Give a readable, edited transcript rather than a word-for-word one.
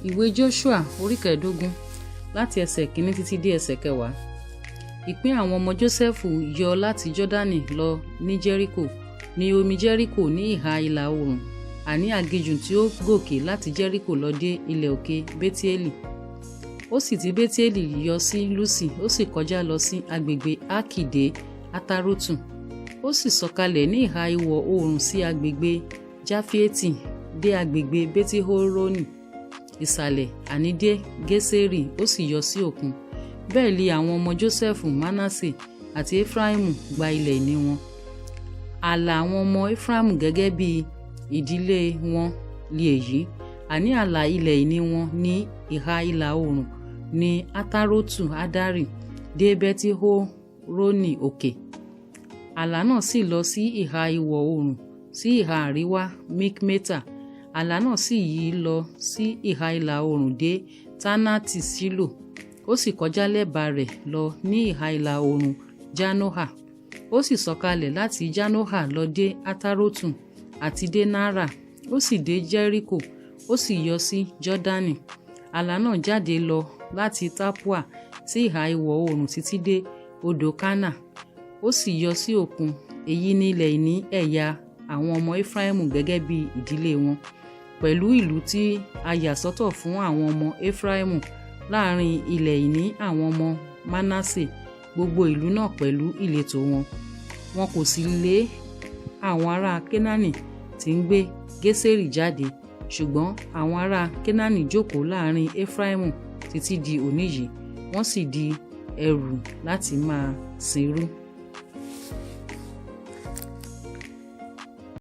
Ìwé Joṣua orí 15, láti ẹsẹ̀ kìíní títí dé ẹsẹ̀ 10. Ìpín àwọn ọmọ Jósẹ́fù yọ láti Jọ́dánì lọ ní Jẹ́ríkò, ní omi Jẹ́ríkò ní ìhà ìlà oòrùn, àní aginjù tí ó gòkè láti Jẹ́ríkò lọ dé ilẹ̀ òkè Bétíélì. Ó sì ti Bétíélì yọ sí Lúsì, ó sì kọjá lọ sí agbègbè Ákì dé Átárótù. Ó sì sọ̀kalẹ̀ ní ìhà ìwọ̀ oòrùn sí agbègbè Jáfíétì dé agbègbè Betihorónì ìsàlẹ̀, àní dé Gésérì, ó sì yọ sí òkun. Bẹ́ẹ̀ li àwọn ọmọ Jósẹ́fù, Manase àti Efraimu gba ilẹ̀ ìní wọn. Ààlà àwọn ọmọ Efraimu gẹ́gẹ́ bí ìdílé wọn li èyí, àní ààlà ilẹ̀ ìní wọn ní ìhà ìlà oòrùn ní Atarotu Addari dé Beti-Horoni òkè. Ààlà náà sì lọ sí ìhà ìwọ̀ oòrùn sí ìhà àríwá Mikmeta. Ààlà náà sì yí lọ sí ìhà ìlà oòrùn dé Taanati Ṣilo, ó sì kọjá lẹ́bàá rẹ̀ lọ ní ìhà ìlà oòrùn Janoha. Ó sì sọ̀kalẹ̀ láti Janoha lọ dé Atarotu àti dé Naara, ó sì dé Jẹ́ríkò, ó sì yọ sí Jọ́dánì. Ààlà náà jáde lọ láti Tappua sí ìhà ìwọ̀ oòrùn títí dé odò Kana, ó sì yọ sí òkun. Èyí ni ilẹ̀ ìní ẹ̀yà àwọn ọmọ Efraimu gẹ́gẹ́ bí ìdílé wọn, pẹ̀lú ìlú tí a yà sọ́tọ̀ fún àwọn ọmọ Efraimu láàrin ilẹ̀ ìní àwọn ọmọ Manase, gbogbo ìlú náà pẹ̀lú ìletò wọn. Wọn kò sì lé àwọn ará Kénáánì tí ń gbé Gésérì jáde, ṣùgbọ́n àwọn ará Kénáánì jókòó láàrin Efraimu títí di òní yìí, wọ́n sì di ẹrú láti máa sìnrú.